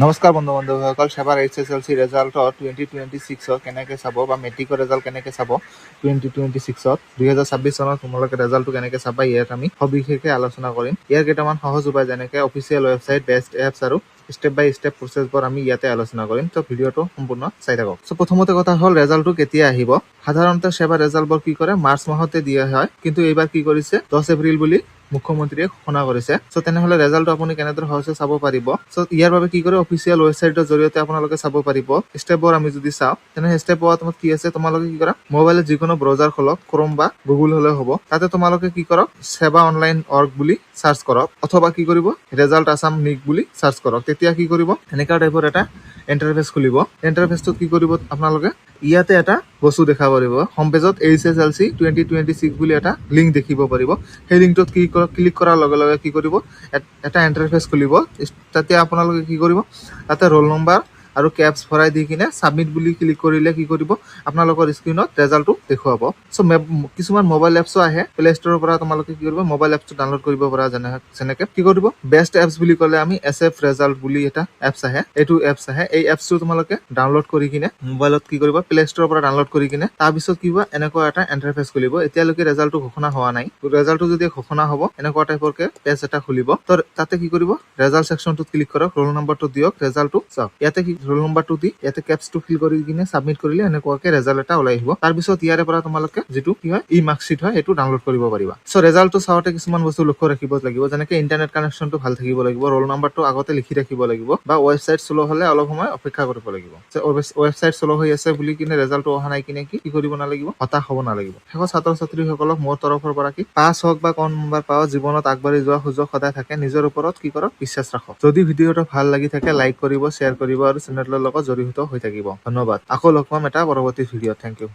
নমস্কাৰ বন্ধু বান্ধৱীসকল, ছেবাৰ এইচএছএলচি ৰেজাল্টৰ 2026ত কেনেকৈ চাব বা মেট্ৰিকৰ ৰেজাল্ট কেনেকৈ চাব 2026ত, 2026 চনত তোমালোকে ৰেজাল্টটো কেনেকৈ চাবা, ইয়াত আমি সবিশেষে আলোচনা কৰিম। ইয়াৰ কেইটামান সহজ উপায়, যেনেকৈ অফিচিয়েল ৱেবছাইট, বেষ্ট এপছ আৰু ষ্টেপ বাই ষ্টেপ প্ৰচেছবোৰ আমি ইয়াতে আলোচনা কৰিম। তো ভিডিঅ'টো সম্পূৰ্ণ চাই থাকক। চ' প্ৰথমতে কথা হ'ল, ৰেজাল্টটো কেতিয়া আহিব? সাধাৰণতে ছেবাৰ ৰেজাল্টবোৰ কি কৰে, মাৰ্চ মাহতে দিয়া হয়। কিন্তু এইবাৰ কি কৰিছে, 10 এপ্ৰিল বুলি মুখ্যমন্ত্ৰীয়ে ঘোষণা কৰিছে। চ' তেনেহ'লে ৰেজাল্টটো আপুনি কেনেদৰে সহজে চাব পাৰিব? চ' ইয়াৰ বাবে কি কৰে, অফিচিয়েল ৱেবছাইটৰ জৰিয়তে আপোনালোকে চাব পাৰিব। ষ্টেপবোৰ আমি যদি চাওঁ, তেনেহ'লে ষ্টেপ ওৱানত কি আছে? তোমালোকে কি কৰা, মোবাইলত যিকোনো ব্ৰাউজাৰ খোলক, ক্ৰম বা গুগল হ'লেও হ'ব। তাতে তোমালোকে কি কৰক, সেৱা অনলাইন অৰ্গ বুলি চাৰ্চ কৰক অথবা কি কৰিব, ৰেজাল্ট আছাম নিক বুলি চাৰ্চ কৰক। তেতিয়া কি কৰিব, এনেকুৱা টাইপৰ এটা ইণ্টাৰফেচ খুলিব। ইণ্টাৰফেচটোত কি কৰিব, আপোনালোকে ইয়াতে এটা বস্তু দেখা পাৰিব। হোম পেজত এইচএছএলচি 2026 বুলি এটা লিংক দেখিব পাৰিব। সেই লিংকটোত কি ক্লিক কৰাৰ লগে লগে কি কৰিব, এটা ইণ্টাৰফেচ খুলিব। তাতে আপোনালোকে কি কৰিব, তাতে ৰোল নম্বৰ আৰু কেপছা ভৰাই দি কিনে ছাবমিট বুলি ক্লিক কৰিলে কি কৰিব, আপোনালোকৰ স্ক্ৰীণত ৰেজাল্টটো দেখুৱাব। চ' কিছুমান মোবাইল এপছো আহে। প্লে ষ্ট'ৰৰ পৰা তোমালোকে কি কৰিব, মোবাইল এপছটো ডাউনলোড কৰিব পৰা। যেনেকে কি কৰিব, বেষ্ট এপছ বুলি ক'লে আমি এছ এফ ৰেজাল্ট বুলি এটা এপছ আহে। এইটো এপছ আহে। এই এপছটো তোমালোকে ডাউনলোড কৰি কিনে মোবাইলত কি কৰিব, প্লে ষ্ট'ৰৰ পৰা ডাউনলোড কৰি কিনে তাৰপিছত কি হ'ব, এনেকুৱা এটা ইণ্টাৰফেচ খুলিব। এতিয়ালৈকে ৰেজাল্টটো ঘোষণা হোৱা নাই। ৰেজাল্টটো যদি ঘোষণা হ'ব, এনেকুৱা টাইপৰকে পেজ এটা খুলিব। তো তাতে কি কৰিব, ৰেজাল্ট ছেকশ্যনটোত ক্লিক কৰক, ৰোল নম্বৰটো দিয়ক, ৰেজাল্টটো চাওক। ইয়াতে কি ৰোল নম্বৰটো দি ইয়াতে কেপছাটো ফিল কৰি কিনে ছাবমিট কৰিলে এনেকুৱাকে ৰেজাল্ট এটা ওলাই আহিব। তাৰপিছত ইয়াৰে পৰা তোমালোকে যিটো কি হয়, ই মাৰ্কশ্বিট হয়, সেইটো ডাউনলোড কৰিব পাৰিবা। চ' ৰেজাল্টটো চাওঁতে কিছুমান বস্তু লক্ষ্য ৰাখিব লাগিব, যেনেকে ইণ্টাৰনেট কানেকশ্যনটো ভাল থাকিব লাগিব, ৰোল নম্বৰটো আগতে লিখি ৰাখিব লাগিব বা ৱেবছাইট শ্ল' হ'লে অলপ সময় অপেক্ষা কৰিব লাগিব। ৱেবছাইট শ্ল' হৈ আছে বুলি কিনে ৰেজাল্টটো অহা নাই কিনে কি কি কৰিব নালাগিব, হতাশ হ'ব নালাগিব। শেষত ছাত্ৰ ছাত্ৰীসকলক মোৰ তৰফৰ পৰা কি, পাছ হওক বা কম নম্বৰ পাওক, জীৱনত আগবাঢ়ি যোৱাৰ সুযোগ সদায় থাকে। নিজৰ ওপৰত কি কৰক, বিশ্বাস ৰাখক। যদি ভিডিঅ'টো ভাল লাগি থাকে, লাইক কৰিব, শ্বেয়াৰ কৰিব আৰু চেনেলটোৰ লগত জড়িত হৈ থাকিব। ধন্যবাদ। আকৌ লগ পাম এটা পৰৱৰ্তী ভিডিঅ'। Thank U.